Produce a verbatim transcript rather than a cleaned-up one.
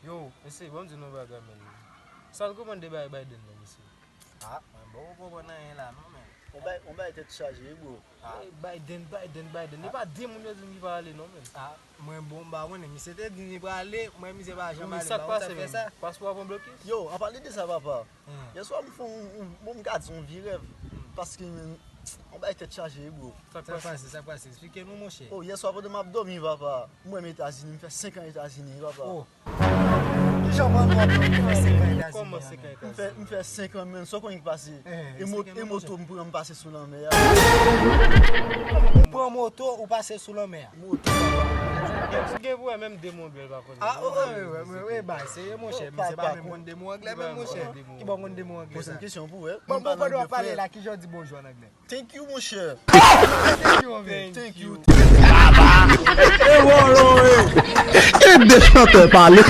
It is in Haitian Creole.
Yo, mesye, bon, m di nou bagay, men. Sa l konprann de bagay Biden nan, mesye? Ah, mwen bon, ou konprann anyen la, non, men. On bay, on bay tèt chaje, wi, bro. Eh, Biden, Biden, Biden. E pa de moun yo di m ki pa ale, non, men. Ah, mwen bon, m pa konnen. Misye te di li prale, mwen misye pa janm Men ale. sa k Ba, sa pase, fè men? Sa. Paspò a pran blokis? Yo, an pale de sa, papa. Hmm. Yèswa, m fè yon, yon, bon, m ka di yon vye rèv. Paske, men, on bay tèt chaje, wi, bro. Sa k Sa pase? Pase, sa pase. Eksplike nou, monchè. Oh, yèswa, pandan m ap dòmi, papa. Mwen menm Etazini, m fè senk an Etazini, papa. Oh. Kijan mwen mwen mwen fè senk an Etazini? Kòman senk an M fè, m fè senk an, men, sa w konnen ki pase. Eh, E mo- eksplike e nou, moto m pran, m pase sou lanmè a. Ou pran moto, ou pase sou lanmè a. Moto, papa. Gen, gen pou wè menm de mo anglè l pa konnen. Ah, oh, Wi, oh, wi, wi, wi, ba, seye, monchè. Oh, Misye pa papa, menm kon- konn de mo anglè, menm, monchè. Ki bon konn de mo anglè? Poze m kesyon pou wè. Bon, bon, pandan w ap pale la, kijan w di bonjou an anglè? Thank you, monchè. Thank you, man. Thank you. E de chantè pale.